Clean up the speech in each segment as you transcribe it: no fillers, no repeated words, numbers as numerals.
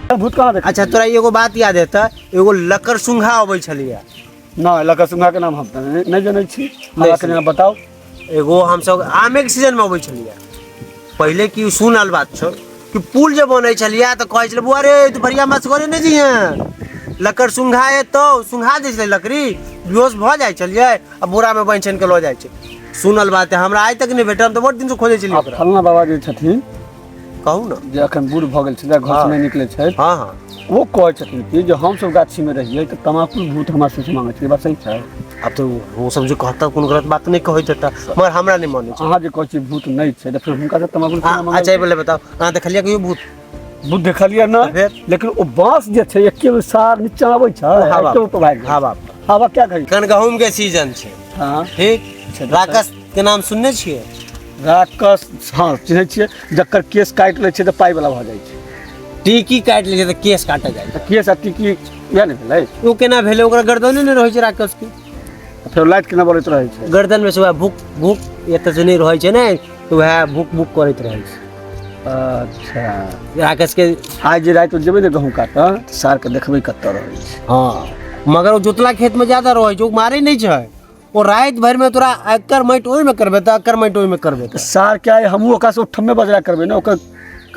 भूत कहाँ देख? अच्छा, तोरा एगो बात याद हेतै, एगो लकर सुंघा अबै छलैया। नहि, लकर सुंघा के नाम हम तऽ नहि जनै छी, हमरा कनि बताउ। एगो हमसब आमे के सीजन में अबै छलियै पहिले, की सुनल बात छौ कि पुल जे बनै छलियै तऽ कहै छलै, बुआ रे, दुपहरिया माछ करे नहि जइहे, लकड़ सुंघा एतौ। सुंघा दै छलै लकड़ी, बेहोश भऽ जाइ छलियै आ बोरामे बान्हि छानि कऽ लऽ जाइ छै। सुनल बात है, हमरा आइ तक नहि भेटल, हम तऽ बड़ दिनसँ खोजै छलियै आ ओकरा। फलना बाबा जे छथिन, कहू ने, जे अखन बूढ़ भऽ गेल छथिन, घर से नहि निकलै छथि, हँ हँ ओ कहै छथिन कि जे हमसभ गाछीमे रहियै तऽ तमाकुल भूत हमरा सबसँ मांगै छलै। बात सही छै? आब तऽ ओ सब जे कहता, कोनो गलत बात नहि कहैत हेता, मगर हमरा नहि मानै छै। अहाँ जे कहै छियै भूत नहि छै, तऽ फेर हुनका से तमाकुल केना मांगल? अच्छा, ई बोले बताउ, अहाँ देखलियै कहियो भूत? भूत देखलियै ने। फेर? लेकिन ओ बाँस जे छै, एके बेर सार नीचा आबै छै, हवा। एके ऊपर भागि जाइ। हवा। हवा क्या कही। एखन गहूँम के सीजन छै। ठीक। छै। राकस के नाम सुनने छियै? राकस, हँ, चिन्है छियै। जकर केस काटि लै छै तऽ पाइ वाला भऽ जाइ छै। टीकी काटि लै छै तऽ केस काटल जाइ तऽ केस आ टिकी इएह ने भेलै? छै। ओ केना भेलै? ओकरा गर्दने नहि रहै छै राकस के। तऽ फेर लाइट केना बरैत रहै छै? गर्दन में से वएह भुक भुक, एतऽ से नहि रहै छै ने, तऽ वएह भुक भुक करैत रहै छै। अच्छा। राकेश के। आइ जे राति जेबै ने गहूँ काटऽ, तऽ सारके देखबै कतऽ रहै छै। हँ, मगर ओ जोतला खेत में ज्यादा रहै छै, ओ मारै नहि छै। ओ राति भरि में तोरा एकर माटि ओहिमे करबै तऽ एकर माटि ओहिमे करबै। तऽ सार के आइ हमहूँ ओकरासँ ओठमे बजरा करबै ने। ओकर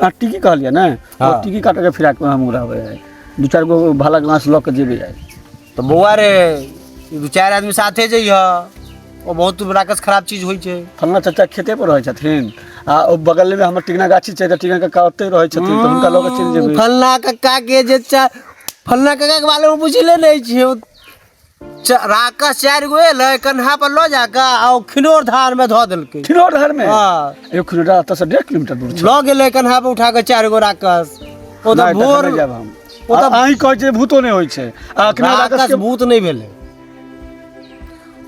अहाँ टिकी कहलियै ने? हँ। टिकी काटऽके फिराकमे हमहूँ रहबै आइ। दू चारि गो भाला गाछ लऽ कऽ जेबै आइ। तऽ बौआ रे, दू चारि आदमी साथे जइह, ओ बहुत राकस खराब चीज होइ छै। फल्लाँ चाचा खेते पर रहै छथिन आ ओ बगलमे हमर टिकना गाछी छै, तऽ टिकना कक्का ओतहि रहै छथिन, तऽ हुनका लऽ कऽ चलि जेबै। फल्लाँ कक्का के जे फल्लाँ कक्का के बारे में बुझले नहीं छियै। ओ राकस चारि गो एलै, कन्हा पर लऽ जाकऽ आ ओ खिनोर धार में धऽ देलकै। खिनोर धार में? हँ। एगो खिनोर धार एतऽ से 1.5 किलोमीटर दूर छै। लऽ गेलै कन्हा पर उठा कऽ चारि गो राकस। ओ तऽ नहि, तखन भोर नहि जायब हम। ओ तऽ अहीं कहै छियै भूतो नहि होइ छै आ अखने राकस राकस के भूत नहि भेलै।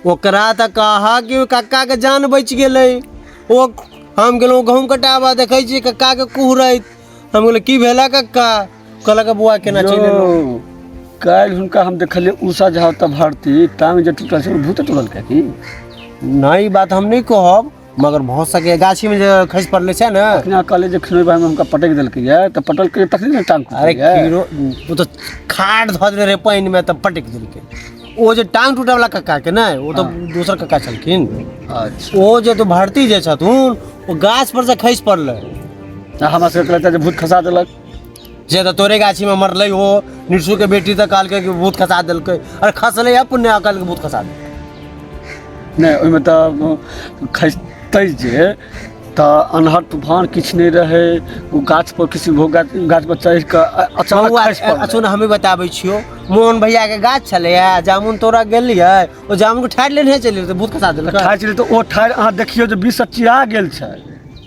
ओकरा तऽ कहा कि कक्का के जान बचि गेलै। ओ हम गेलहुँ गहूँम कटाबऽ, देखै छियै कक्का के कुहरैत। हम कहलियै, की भेला कक्का? कहलक, बौआ, केना चलि एलहुँ? यौ, काल्हि हुनका हम देखलियै उषा झा ओतऽ भर्ती, टांग जे टूटल छै, ओ भूत टूटल की? नहि, ई बात हम नहि कहब, मगर भऽ सकैए गाछीमे जे खसि पड़लै छै ने। अखने अहाँ कहलियै जे खिनोई भाइमे हुनका पटकि देलकै यऽ, तऽ पटकि तखने ने टांग अरे टूटलै। खीरो ओ तऽ खाट धऽ देने रहै पानिमे, तऽ पटकि देलकै। ओ जे टांग टूटै वाला कक्का के नहि, ओ तऽ दोसर कक्का छलखिन। ओ जे तो भर्ती जे छथुन, ओ गाछ पर से खसि पड़लै। आ हमरा सबके कहलक जे भूत खसा देलक। जे तऽ तोरे गाछीमे मरलै ओ निरसू के बेटी, तऽ कहलकै कि भूत खसा देलकै। अरे, खसलै अपने आ कहलकै भूत खसा देलकै। नहि, ओहिमे तऽ खसितै जे तऽ अन्हर तूफान किछु नहि रहै। ओ गाछ पर किसी गाछ गाछ पर चढ़ि कऽ अचानक बौआ, खसि पड़लै। सुन, हमे बताबै छियौ। मोहन भैया के गाछ छलैया, जामुन तोड़ा गेलियै, ओ जामुन के ठाढ़ि लेने चलि तऽ भूत खसा देलकै। ठाढ़ि छलै तऽ ओ ठाढ़ि अहाँ देखियौ जे बीच से चिरा गेल छै।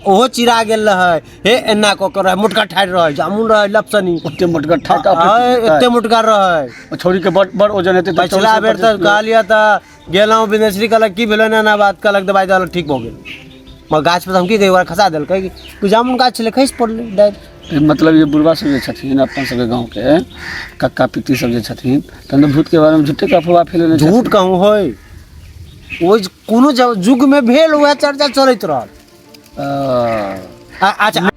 ओहो चिरा गेल रहै। हे, एना कऽ के रहै, मोटका ठाढ़ि रहै, जामुन रहै लपसनी। ओते मोटगर ठाढ़ि तऽ अपने एते मोटका रहै। ओ छौड़ी के बड़ बड़ ओजन हेतै तऽ। पछिला 24 बेर तऽ 25 किलो। कहलियै तऽ गेलहुँ बिंदेश्वरी, कहलक की भेलै ने, एना बात कहलक, दबाइ देलक, ठीक भऽ गेल। मगर गाछ पर तऽ हम की कहियै, ओकरा खसा देलकै कि जामुन गाछ छलै, खसि पड़लै डारि। मतलब ये बुढ़वा सब जे छथिन, अपन सबके गाँवके कक्का पित्ती सब जे छथिन, तहन तऽ भूतके बारेमे झूठेके अफवाह फैलेने छथिन। झूठ कहूँ होय? ओहि कोनो युगमे भेल, उएह चर्चा चलैत रहल। अच्छा।